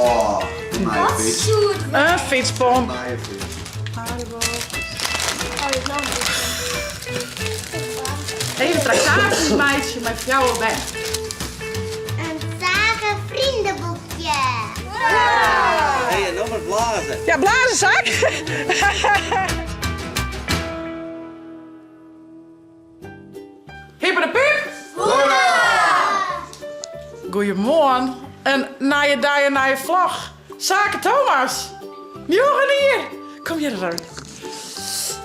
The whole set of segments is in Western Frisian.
Oh, de nije fyts. In fytspomp. Nije fyts. Haribo. Even traktaasjes meitsje mei fjouwer bern. In Sake vriendenboekje. Hey, en dan maar blazen. Ja, blazen, Saak. Hippe de pip! Hoera! Goeiemoarn. In nije dei, in nije vlog. Sake Thomas. Njoggen jier. Kom hjir ris.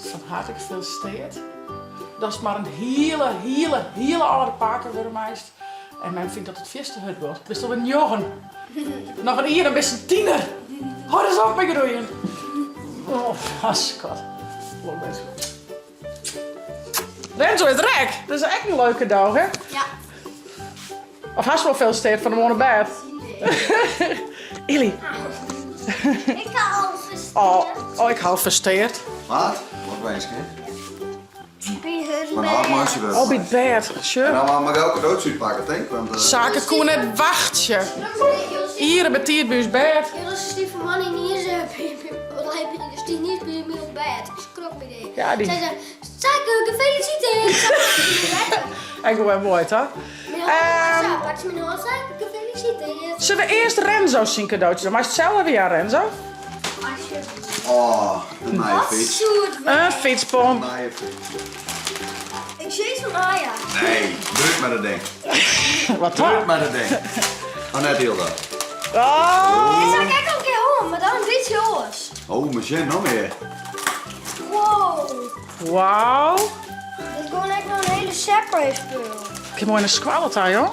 Fan harte gefeliciteerd. Datst mar in hiele, hiele, hiele âlde pake wurde meist. En mem fynt dat it fierste hurd giet. Bist alwer njoggen. Noch in jier, dan bist in tiener. Hâld ris op mei groeien. Oh, skat. Renzo is rek. Dat is ek in leuk kado, hè? Ja. Of hast wol feliciteerd fan de moarn op bêd? Illy. Ik ha al fersteard. Oh, oh, ik ha al fersteard. Wat? Wat winsk, hè? Oh, by it bêd. Sjoch. En dan moat ik elke cadeautje útpakke, tink. Want, uh... Sake koe net wachtsje. Iere betiid by ús bêd. Ja, die... Sake, gefeliciteerd! Ik word mooi, toch? Zullen we eerst Renzo syn cadeautje doen? Meist sels even ja, Renzo? Oh, de nije fyts. In fytspomp. Nije fyts. Ik zie van Ajax. Nee, druk maar dat ding. Wat dan? Druk maar dat ding. Oh, net heel dat. Oh. Dit zou ik echt nog een keer horen, maar dan een beetje oors. Oh, maar zin nog meer. Wow. Wauw. Dit is gewoon echt nog een hele separate spul. Ik heb mooi een skoalle ta, joh.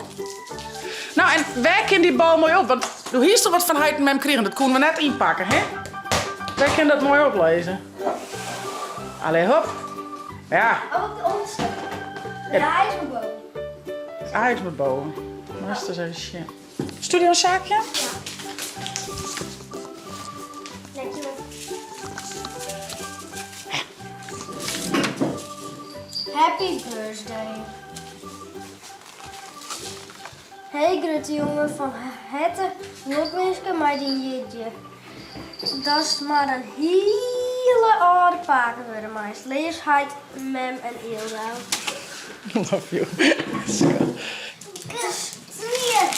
Nou, en wêr kin dy bal moai op? Want do hiest al wat fan heit en mem krigen, dat koene we net ynpakke, hè? Wêr kin dat moai oplizze? Allee, hop. Ja. Oh, op de onderste. Ja, hij is maar boven. Hij is maar boven. Maar is even shit. Studio zaakje? Ja. Dankjewel. Happy birthday. Hey grutte jonge, fan herte lokwinske mei dyn jierdei. Datst mar in hiele âlde pake wurde meist. Leafs heit, mem en Eeldo. Love you.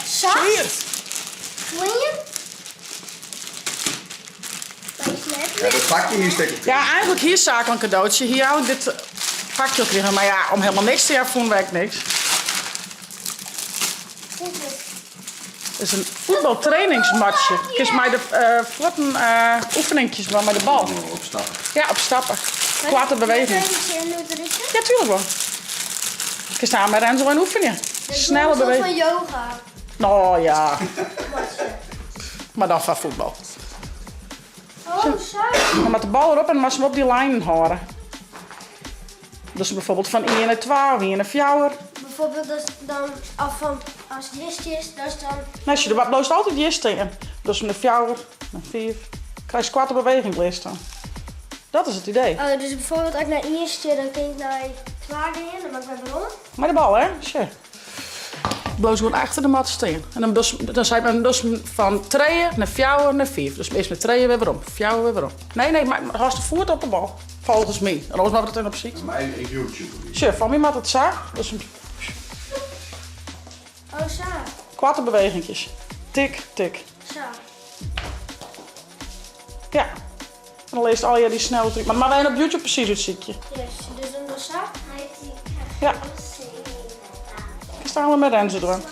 Swier. Klean. Ja, dat pakje hier stik. Ja, eigenlijk hie Sake in kadootsje. Hie jou dit pakje al krigen, mar ja, om helemaal niks te jaan fûnen wy ek niks. Het is in fuotbaltrainingsmatsje. Kinst mei de fuotten oefeninkjes dwaan mei de bal. Oh, op stappen. Ja, op stappen. Koarte beweging. Ja, tuurlijk wol. Kinst daar mei Renzo yn oefenje. Snelle beweging. Van yoga. No ja. Mar dan foar fuotbal. Oh, zo. Dan moat de bal erop en dan moatst him op dy lijnen hâlde. Dus bijvoorbeeld fan ien nei twa of ien nei fjouwer. Bijvoorbeeld dat dan af van as it jist is, dat is dan. Nee, sjoch, der bliuwst altyd jist stean. Dus nei fjouwer, nei fiif. Krijst koarte beweging learst dan. Dat is it idee. Oh, dus bijvoorbeeld as ik nei ien stean, dan kin ik nei twa gean, dan moat ik wer werom. Mei de bal, hè? Sjoch. Bliuwst gewoan achter de mat stean. En dan dochst, dan seit men dochst fan trije nei fjouwer nei fiif. Dus earst mei trije wer werom, fjouwer wer werom. Nee, nee, mar hâldst de foet op de bal. Folgens my. En oars moatte we it even opsykje. Maar ik YouTube. Sjoch, foar my moat it sa. Dus Oh, sa. Koarte beweginkjes. Tik, tik. Sa. Ja. En dan learst allegear dy snelle trúk. Mar dat moatte we even op YouTube presys útsykje. Yes, dus dan dochst sa. Ja. Kinst allegear mei Renzo dwaan.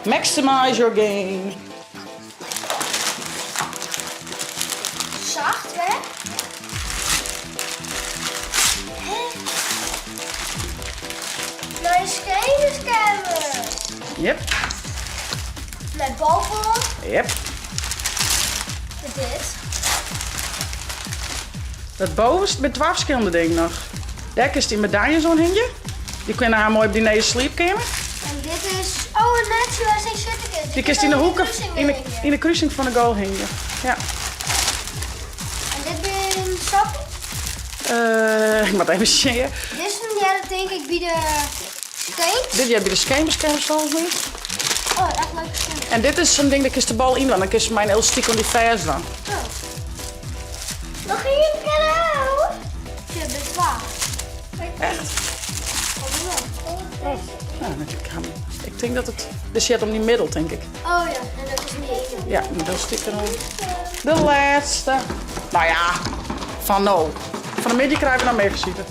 Maximize your game. Zacht, hè? Hè? Nije skenerskermer. Yep. Mei balbân. Yep. Met dit. Dat bovenste binne twa ferskillende dingen noch. Dêr kinst dyn medaljes oan hingje. Dy kinne har moai op dyn nije sliepkeamer. En dit is, oh en net zoals ik zitten kind. Dy kinst yn de hoeke, yn de krusing fan de goal hingje. Ja. En dit binne sokken? Uh, ik moat even sjen. Dizze hearre tink ik by de skates. Dit heart by de skenerskerm volgens my. Oh, echt leuke skenes. En dit is sa'n ding, dêr kinst de bal yn dwaan. Dan kinst mei in elastyk oan dy fêst dwaan. Oh. Noch ien kado. Ik bin twa. Echt? Oh, nou, ik tink dat it... Dit sit om dy middel, tink ik. Oh ja, en dat is my. Ja, dat elastyk deroan. De lêste. Nou ja, fan no. Fan 'e middei krije we noch mear visite.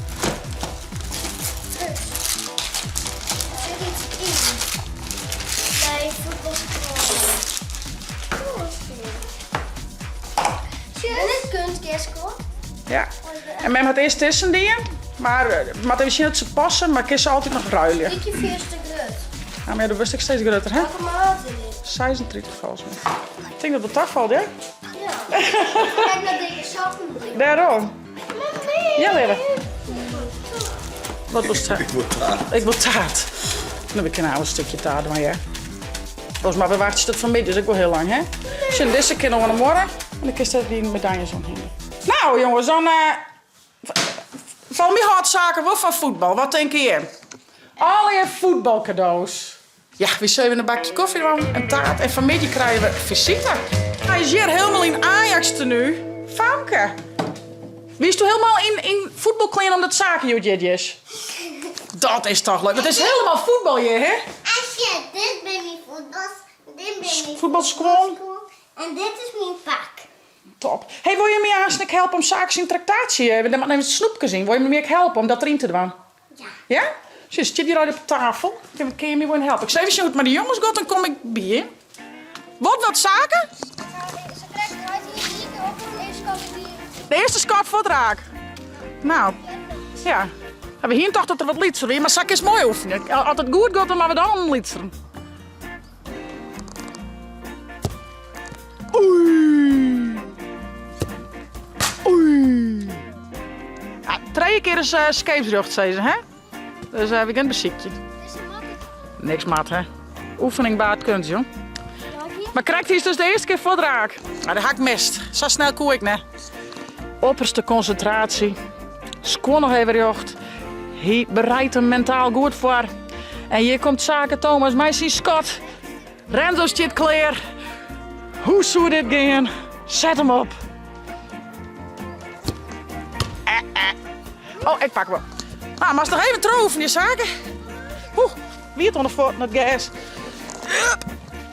Der sit iets yn. By fuotbalskuon. En it keunstgerskuon. Ja. En mem hat earst dizzen dien, mar moat even sjen oft se passe, mar kin se altyd noch ruilje. Lykje fierste grut. Ja, mar ja, do wurdst ek steeds grutter, hè? Welke maat is dit? 36 folgens my. Ik tink dat it tafalt, hè? Ja. Kijk naar dikke sokken. Dêrom. Ja, leave. Wat wolst ha? Ik wol taart. Ik wol taart. No, we kinne al in stikje taart dwaan, ja. Oars mar we wachtsje tot fanmiddei, dus ek wol hiel lang, hè? Sjen, dizze kin oan 'e muorre en dan kinst der dyn medaljes oan hingje. Nou, jonges, dan Folgens my hâldt Sake wol fan fuotbal. Wat tinke jim? Allegear fuotbalkado's. Ja, wy sille even in bakje kofje dwaan, in taart en fanmiddei krije we fisite. Hy is hjir hielendal yn Ajax-tenu. Famke, wiesto hielendal yn, yn fuotbalklean omdat Sake hjoed jierdei is? Dat is toch leuk, want it is hielendal fuotbal hjir, hè? Asje, dit binne myn fuotbals, dit binne myn Fuotbalskuon. En dit is myn pak. Top. Hey, wol je my aanst ek helpe om Sake syn traktaasje, der moat even snoepkes yn, wol je my ek helpe om dat deryn te dwaan? Ja. Ja? Sjoch, stiet hjir al op tafel. Kin je my wol helpe? Ik sil even sjen hoe't it mei de jonges giet, dan kom ik by je. Wat wat Sake? Se krijgt uit hier ien keer op de eerste kant die. De earste skot fuort raak. Nou, ja. We hienen tocht dat er wat lytser wie, mar sa kinst moai oefenje. As it goed giet, dan moatte we dan om lytseren. Oei. Oei. Ja, trije kear is uh, skeepsrjocht, sizze, hè? Dus uh, we gean besykje. Niks moat, hè? Oefening baart kunst, jong. Mar krekt is dus de earste kear fuort raak. Maar dat ha ik mist. Sa snel koe ik net. Opperste konsintraasje. Skuon noch even rjocht. Hy bereidt him mentaal goed foar. En hjir komt Sake Thomas mei syn skot. Renzo stiet klear. Hoe soe dit gean? Set him op. Eh, eh. Oh, ik pak hem op. Nou, moatst noch even trofoefenje, Sake. Oeh, wiet oan de fuotten, it gers.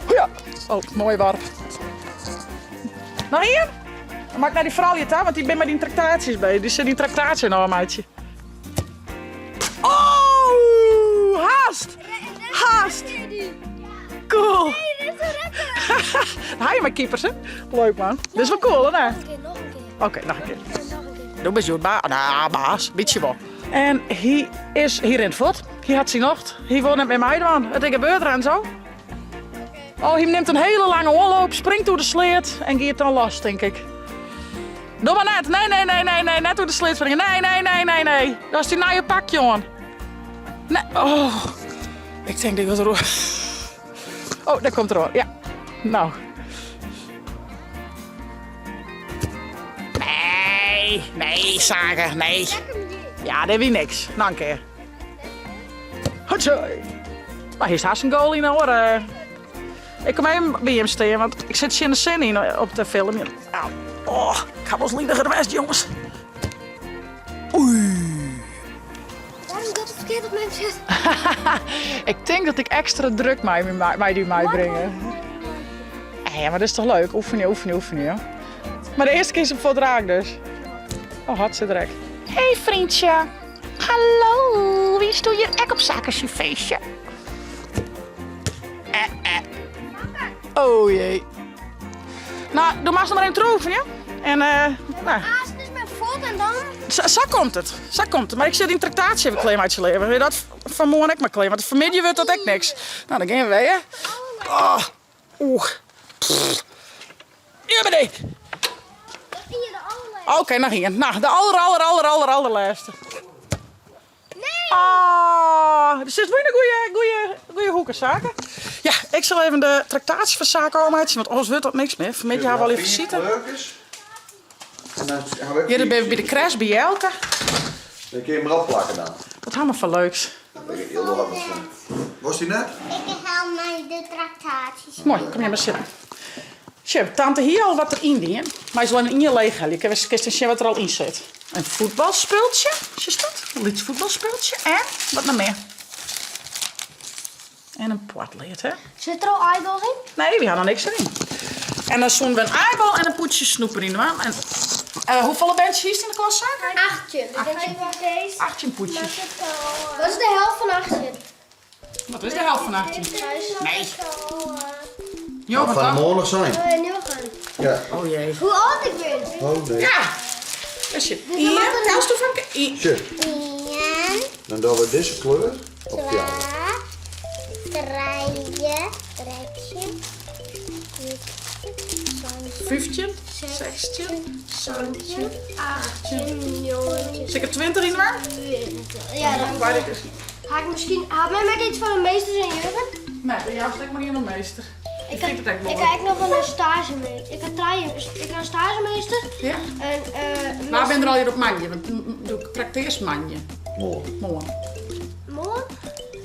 Ja. Oh, moaie worp. Noch ien? Dan moat ik nei dy froulju ta, want dy binne mei dyn traktaasjes by. Dy sille dyn traktaasje noch meitsje. Oh, hast! Hast! Cool! Hy mei keepers, hè? Leuk man. Dit is wol cool, hè? Oké, noch in kear. Do bist hjoed baas. Nou, baas, bytsje wol. En hy is, hy rint fuort. Hy hat syn nocht. Hy wol net mear meidwaan. It is gebeurd, Renzo. Oh, hy nimt in hiele lange oanloop, springt oer de sleat en giet dan los, tink ik. Doe mar net. Nee, nee, nee, nee, nee. Net oer de sleat springe. Nee, nee, nee, nee, nee. Dat is dyn nije pak, jongen. Nee. Oh. Ik tink dit wat er. Oh, dêr komt er oan. Ja. Nou. Nee, nee, Sake, nee. Ja, dit wie niks. Noch in kear. Hotsai. Mar hy is hast in goal yn 'e oare. Ik kom even by him stean, want ik sit tsjin de sinne yn op te filmjen. Au. Oh, ik ha wolris liniger west, jonges. Oei. Waarom dat het verkeerd op mijn zit? Ik tink dat ik ekstra druk mei, mei dy meibringe. Ja, mar dat is toch leuk? Oefenje, oefenje, oefenje. Joh. Mar de earste kear is him fuort raak dus. Oh, hat se drek. Hey vriendje. Hallo, wiesto hjir ek op Sake syn feestje? Eh, eh. Oh jee. Nou, do moatst noch mar even trofoefenje. En, eh, nou. Aanst is mijn voet en dan? Sa, sa komt it. Sa komt it. Mar ik sil dyn traktaasje even klearmeitsje, leave. Wil je dat fan 'e moarn ek mar klear? Want fanmiddei wurdt dat ek niks. Nou, dan gean we wer. Oh, oeh. Ja, beneden. Oké, noch ien. Nou, de aller, aller, aller, aller, allerlêste. Nee! Oh, der sit wol yn in goeie, goeie, goeie hoeke, Sake. Ja, ik sil even de traktaasje fan Sake ôfmeitsje, want oars wurdt dat niks mear. Fanmiddei ha we al even visite. Hjir binne we by de kresj by Jelke. Dan kun je hem erop plakken dan. Wat ha we foar leuks? Wolst dy net? Ik help my. mei de traktaasjes. Moai, kom hjir mar sitten. Sjoch, tante hie al wat der yn dien. Meist wol even ien leech helje. Kinst even sjen wat der al yn sit. In fuotbalspultsje, sjochst dat? In lyts fuotbalspultsje en wat noch mear? En in potlead, hè? Sit der al aaibal yn? Nee, wy ha noch niks deryn. En dan soenen we in aaibal en in pûdsje snoep deryn dwaan. En uh, hoefolle berntsjes hiest yn de klasse? 18. Dus 18 pûdsjes. Wat is de helft fan 18? Wat is de helft fan 18? Nee. Njoggen, Fan de toch? moarn noch sein. Njoggen. Ja. Oh jee. Hoe âld ik bin? Oh nee. Ja. Daar zit ien. Telst do Famke? Ien. Sjoch, Ien, dan dogge we dizze kleur op fjouwer. twa, trije, trettjin, fjirtjin, santjin, 15, 16, 17, 18. 19, Sil ik er 20 yn dwaan? 20. Ja, dan Weet ik dus. ha ik miskien. Hat mem ek iets foar de meesters en juffen? Nee, by jou is ek mar ien in meester. Ik Ik fynt it ek Ik moai. ha ek noch in staazjemeester. Ik ha trije. Ik ha in staazjemeester. Ja? En eh. Wa binne der allegear op moandei? Want do traktearst moandei. Moarn. Moarn. Moarn?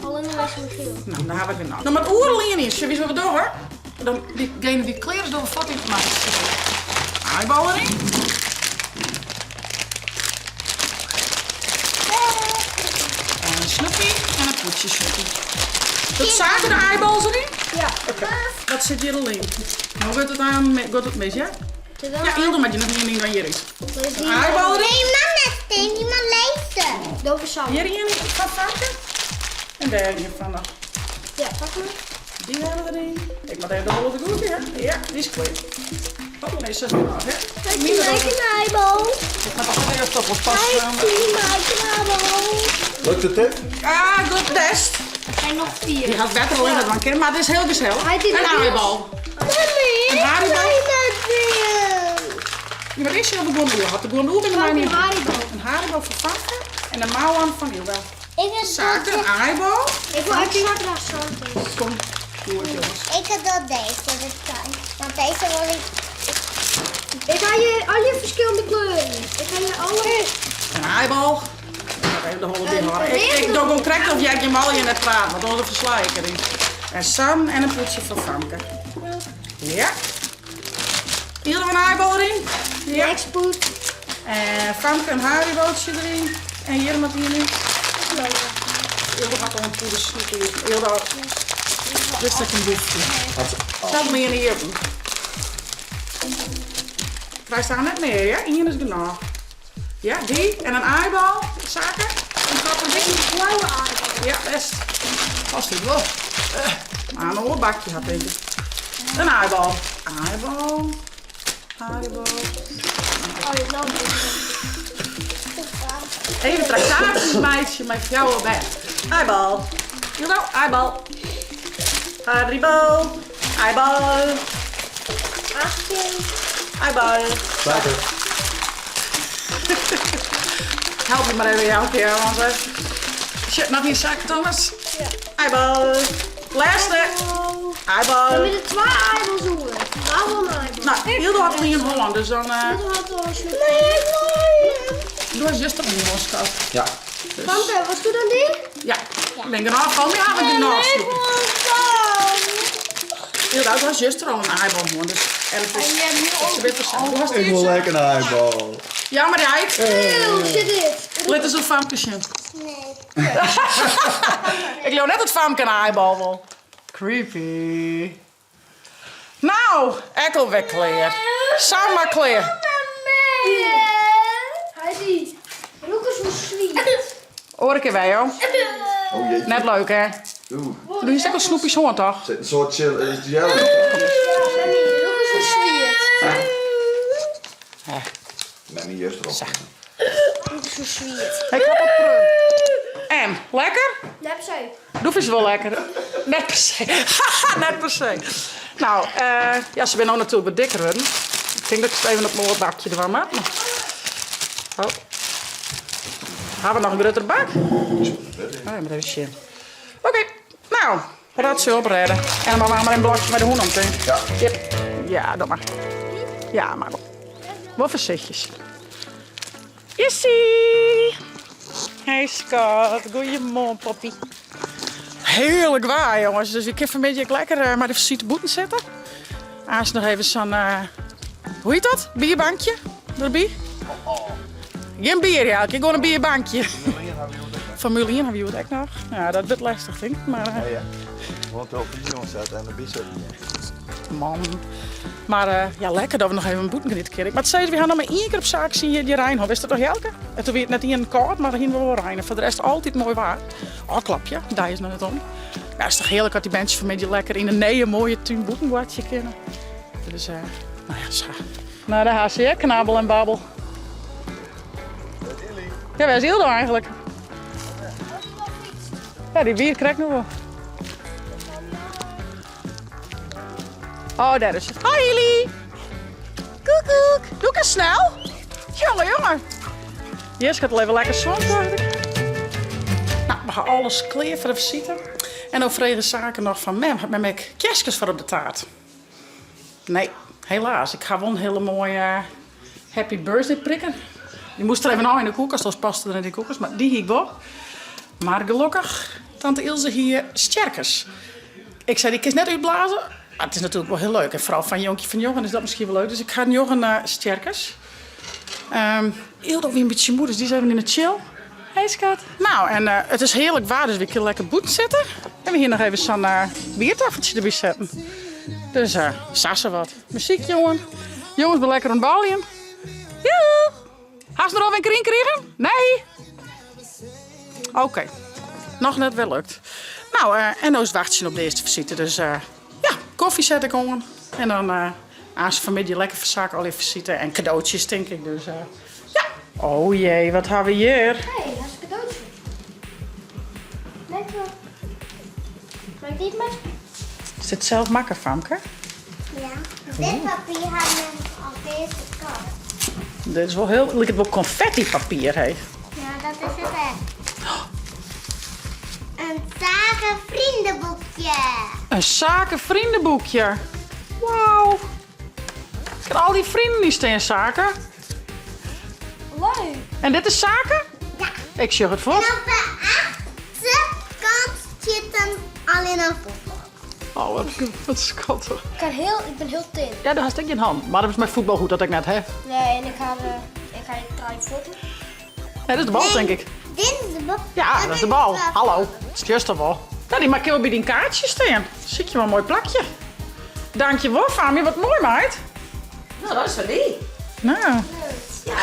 Allinne meester Michiel. No, dan ha we genôch. No moat oeral ien yn. Sjoch, witst wat we dogge? Dan diegene dy't klear is, dogge we fuort yn. Mar aaibal deryn. En in snoepie en in pûdsje snoepie. Dat zagen de aaibals erin? Ja. Oké. Wat sit hjir al yn? No wurdt it aan, giet it mis, ja? Ja, Ildo moat je noch ien ding dan hjir út. Een aaibal erin. Nee, man, net steen, die man lezen. Doe we samen. Hjir ien fan Famke. En dêr ien fan noch. Ja, pak maar. Dy hawwe we deryn. Ik moat even de holle goed, ja. Ja, dy is klear. Oh, nee, sa is genôch, hè? Maak een aaibal. Ik moat toch even toch wel pas. Maak een aaibal. Lukt it dit? Ah, goed best. Er zijn nog vier. Die hat wetter al in dat keer, mar it is hiel gesellich. Hij die Een de aaibal. Mami, Een Haribo. ik Ja, mar is heel begonnen oer. Hat de begonnen oer in de Een mijn Haribo. Een Haribo voor Famke en een mouwan van Ildo. Ik heb Zaken, een aaibal. Ik wil exact naar Santos. Kom, goed jongens. Ik had dat deze, dat kan. Want deze wil ik. Ik ga je alle verschillende kleuren. Ik ga je alle. Een aaibal. Ik ga even de holle ding hoor. Ik doe gewoon correct of jij je mal je net praat, want anders versla ik erin. En Sam en een poetje van Famke. Ja. Ieder een aaibal erin. Ja. Expoed. En Famke een Haribootje erin. En hier met hier nu. Ildo hat al in poeder snoepie. Ildo. Dit is een boefje. Zelf maar hier iepen. Krijst daar net mear, ja? Ien is genôch. Ja, dy en in aaibal, Sake. In kop en ding. Blauwe aaibal. Ja, best. Past dit wol. Maar in oar bakje hat, tink ik. In aaibal. Aaibal. Aaibal. Oh, ja, nou Even traktaasjes meitsje mei fjouwer bern. Aaibal. Ildo, aaibal. Haribo. Aaibal. 18. Aaibal. Sake. Help me mar even, Jouke, ja, want eh, shit, noch ien zak, Thomas. Ja. Aaibal. Lêste. Aaibal. Dan binne der twa aaibals oer. Wa wol in aaibal? No, Ildo hat al ien hân, dus dan... eh, Ildo hat al een snoep. Doe eens juist op die moskat. Ja. Dus, Famke, was doe dan die? ja, ik ben genôch fan my, ha ik genôch snoep. Ildo, do hast juster al in aaibal hân, dus en it is, se witte sels. Do hast Ik wol ek in aaibal. Ja, mar heit. Hoe zit dit? Lit ris it famke sjen. Nee. Ik leau net dat famke in aaibal wol. Creepy. No, ek al wer klear. Sa mar klear. Heidi, rûk ris hoe swiet. Oare kear wer, joh. Oh jeetje. Net leuk, hè? Oeh. Do hiest ek al snoepjes hân, toch? Sit in soart chill, is jelly. Memmy, rûk ris hoe swiet. Memmy juster al. Rûk ris hoe swiet. Ik ha wat prun. En, lekker? Net per se. Doe is wol lekker. Net per se. Net per se. No, eh, ja, se binne no natuerlik wat dikker wurden. Ik tink dat ik it even op in oar bakje dwaan moat. Oh. Ha we noch in grutter bak? Oh, ja, moat even sjen. Oké, no, dat sil oprêde. En dan mar in blokje mei de hûn om, tink. Ja. Yep. Ja, doch mar. Ja, mar wol. Wol foarsichtjes. Jessie! Hey skat, goeiemoarn poppy. Hearlik waar, jongens. Dus ik kin fanmiddei ek lekker eh, mei de visite bûten sitte. Aanst noch even sa'n, eh, hoe heet dat? Bierbankje derby. Gjin bier, ja. Ik gewoan in bierbankje. Formule 1 ha we hjoed ek noch. Ja, dat wurdt lestich, tink ik. Maar, Ja, ja. Gewoan televyzje oansetten en derby sitten. Man. Mar eh, ja, lekker dat we noch even bûten geniete kinne. Ik moat sizze, we ha noch mar ien kear op saak syn hjir rein hân. Wist dat noch, Jelke? En toen wie it net ien kâld, mar hiene we wol rein. En foar de rest altyd moai waar. Oh, klapje, de dei is noch net om. Ja, is toch hearlik as dy berntsjes fanmiddei lekker yn de nije moaie tún bûten boartsje kinne. Dus, eh, nou ja, sa. Nou, dêr ha se hear, knabbel en babbel. Ja, wêr is Ildo eigentlik? Ja, dy wie krekt noch wol. Oh, dêr is se. Hoi, Ely. Koekoek. Doe ik snel. Jonge, jonge. Jiske hat al even lekker swomd, dacht ik. Nou, we ha alles klear foar de visite. En no frege Sake noch fan mem, hat mem ek kerskes foar op de taart? Nee, helaas. Ik ha wol in hiele moaie happy birthday prikker. Dy moast der even ôf yn de koelkast, oars paste er net yn de koelkast. Mar dy hie ik wol. Mar gelokkich, tante Ilse hie stjerkes. Ik sei, dy kinst net útblaze. Mar it is natuerlik wol hiel leuk. En foaral foar in jonkje fan njoggen is dat miskien wol leuk. Dus ik ha njoggen stjerkes. Ildo wie in bytsje moe, dus dy is even yn de chill. Hey skat. Nou, en it is hearlik waar, dus wy kinne lekker bûten sitte. En we hiene noch even sa'n biertaffeltsje derby setten. Dus sa sa wat. Muzyk, jongen. Jongens binne lekker oan it baljen. Joe! Hast der al in krien krigen? Nee? Oké. Noch net wer lukt. Nou, en no is wachtsjen op de earste visite. Dus ja, koffie set ik oan. En dan aanst fanmiddei lekker fersakke al je visite en kadootsjes, tink ik. Dus ja. Oh jee, wat ha we hjir? Hey, dat is een cadeautje. Lekker. Mag ik dit maar? Is dit sels makke, Famke? Ja. Dit papier ha we al eerste kant. Dit is wol hiel, liket wol konfettypapier, hé. Ja, dat is it echt. In sakenvriendenboekje. In sakenvriendenboekje. Wauw. Ik al dy vrienden yn stean, Sake. Leuk. En dit is Sake? Ja. Ik sjoch it fuort. En op de achterkant sit dan alleen een voetbal. Oh, wat, wat skattich. Ik, kan heel, ik ben heel tin. Ja, do hast ek gjin hannen. Mar dat is mei fuotbal hoecht dat ek net, hè? Nee, en ik ha, ik ha drie voeten. Nee, dat is de bal, denk ik. Dit is de bal. Ja, dat is de bal. Hallo, dat sjochst toch wol. Nou, dy kin wol by dyn kaartsje stean. Sit je wol in moai plakje. Dankjewol, Famje. Wat moai, meid. Nou, dat is foar dy. Nou. Ja,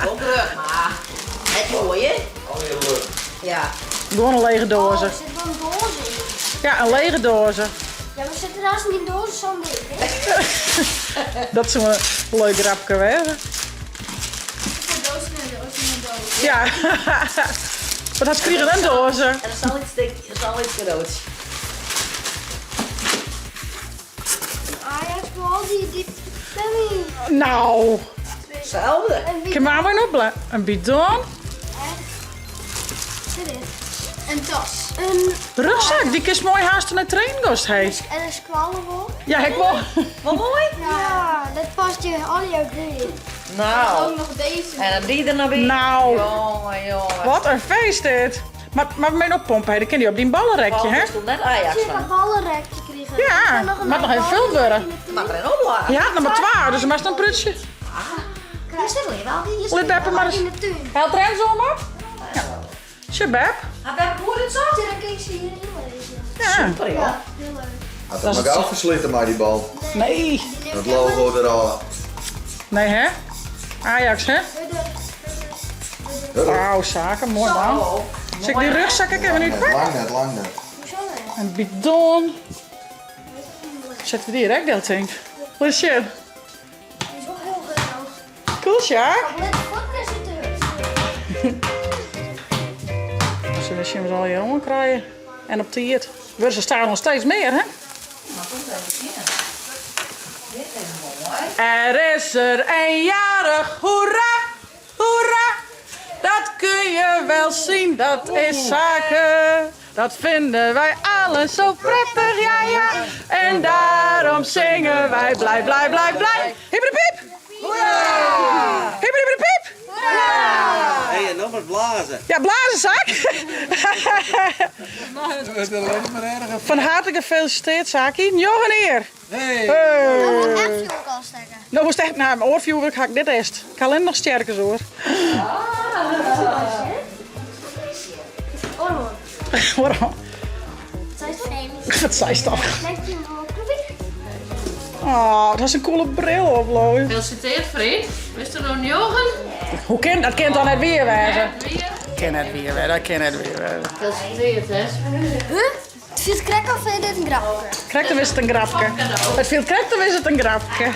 wol grut, mar net moai, hè? Ja. Gewoan in lege doaze. Oh, er zit wel een doos in. Ja, in lege doaze. Ja, maar zit er naast in die doos zo'n ding, hè? Dat soe in leuk grapke wêze. Een doos in een doos in een doos. Ja. Wat hast krigen in doaze? En dat is al iets, dat is al iets cadeautje. Ajax bal, die, die Penny. Nou, Hetzelfde. En wie kin maar weer opbla. In bidon. Dit is een tas. Een, Rugzak, dy kinst moai haast nei trainen goast, hé. en een skoallebol. Ja, ik wol. Wat moai. Ja, dat past je al jouw dingen. Nou. Ook nog deze. En dan die er nog bij. Nou. Jongen, jongen. Wat een feest dit. Maar, maar mee oppompen, hè, dan kin dy op dyn ballenrekje, hè? is toch net Ajax Ik heb van. een ballenrekje gekregen. Ja, En nog een moat noch even fuld wurde. Mag er een opladen. Ja, noch mar twa, dus moatst in prutsje. Hier zit al wel. Hier Lit Beppe mar ris. In de tuin. Helpt Renzo him op? Ja. Sjoch, Bep. Hat Bep goed het zo? Dan kun je ze hier inlezen. Ja. Super, joh. Ja, heel leuk. Hat it mar gau ferslite mei dy bal. Nee. Dat logo derôf. Nee, hè? Ajax, hè? Wauw, Sake, moai man. Sil ik dy rugzak ek even útpakke? Lang net, lang net. In bidon. Sette we dy hjir ek del, tink. Wat sjen. Die is wel heel groot. Cool, Sjaak. Let fuort is het hurd. Sille we sjen wat we allegear oan krije. En op tiid. Wurde se stadichoan steeds mear, hè? Er is er een jarig, hoera, hoera. Dat kun je wel zien, dat is Sake. Dat vinden wij allen zo prettig, ja ja. En daarom zingen wij blij, blij, blij, blij. Hippie piep! Hoera! Hippie piep! Hey, en nog wat. blaze. Ja, blaze Saak. Fan harte gefeliciteerd Saki. Njoggen jier. Hey. Nou wol ik echt fjoerwurk ôfstekke. No wolst echt, no, oar fjoerwurk ha ik net earst. Ik ha allinnich noch stjerkes oer. Oarhân. Wat seist dan? Oh, dat is in coole bril op, Lois. Gefeliciteerd, vriend. Bist der no njoggen? Hoe kin dat? Kin dan net wier wêze? Kin net wier wêze, dat kin net wier wêze. Gefeliciteerd, hè? Huh? It fielt krekt of is dit in grapke. Krekt of is it in grapke. It fielt krekt of is it in grapke.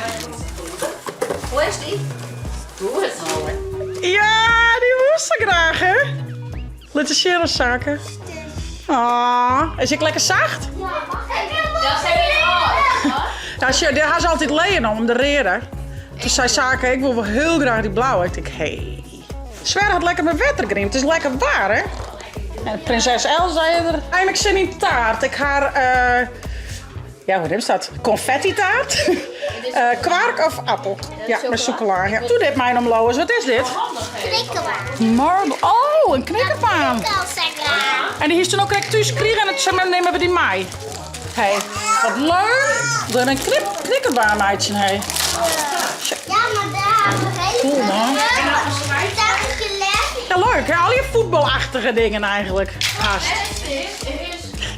Hoe is die? Goed. Ja, dy woest sa graach, hè? Lit ris sjen, Sake. Oh, is ek lekker sacht? Ja, wacht even. Dat zijn weer oud, hoor. Nou, sjoch, dêr ha se altyd leien om, de reade. Toen sei Sake, ik wol wol hiel graach dy blauwe. Ik tink, hé. Swer hat lekker mei wetter griemd. It is lekker waar, hè? En prinses Elsa is der. Einlik sin yn taart. Ik ha, eh, ja, hoe noemst dat? Confetti-taart. Eh, kwark of appel? Ja, mei sûkelade. Ja. Doe dit mei om, Lois. Wat is dit? Knikkerbaan. Marble. Oh, in knikkerbaan. En dy hiest toen ek krekt thús krigen en toen sei mem, nim even dy mei. Hé, wat leuk. We in knip, knikkerbaan meitsjen, hé. Ja, mar dêr ha we hele Cool, man. Ja, leuk, hè? Al je voetbalachtige dingen eigenlijk. Haast.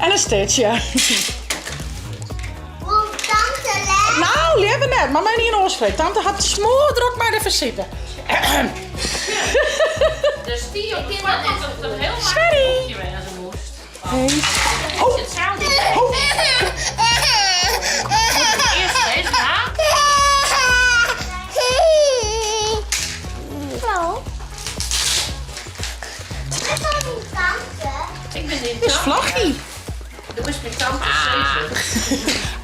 En een Stitch, ja. Nou, leaver net, mar mei ien oars frege. Tante hat smoardrok mei de fisite. Der stie op dat it in hiel Sorry. maklik boekje wêze moast. Hey. Oh. Oh. Earst deze, ha? Hallo. Ik ben Ik ben Dit is Vlaggie. Do bist myn tante Cees.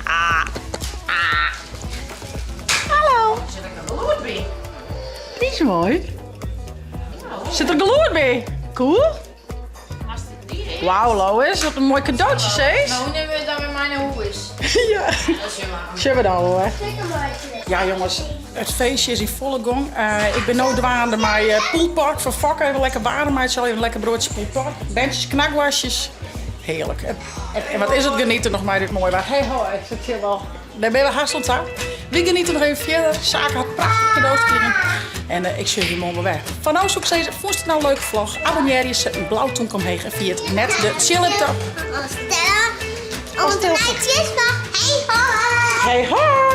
Ah. Ah. Hallo. Der sit ek in gelûd by. Dy is moai. Sit der gelûd by? Cool. Wauw, Lois, wat in moai kadootsje, Cees. No nimme we it dan wer mei nei hûs. Ja. Dat is jammer. Sjogge we dan hoor. Ja jongens, it feestje is yn folle gong. Ik bin no dwaande mei pulled foar Fokke. Even lekker waarm meitsje, al even lekker broadsje pulled Berntsjes knakwoarstjes. Heerlijk. En wat is it genieten noch mei dit moaie waar. Hey hoi, sit hjir wol. Dêr binne we hast oan ta. Wy geniete noch even fierder. Sake hat prachtige kado's krigen. En ik sjoch jim moarn wol wer. Foar no soe ik sizze, fûnst it no in leuke vlog? Abonnearje, set in blau tomke omheech en ferjit net de tsjilleptop. Hey hoi! Hey hoi!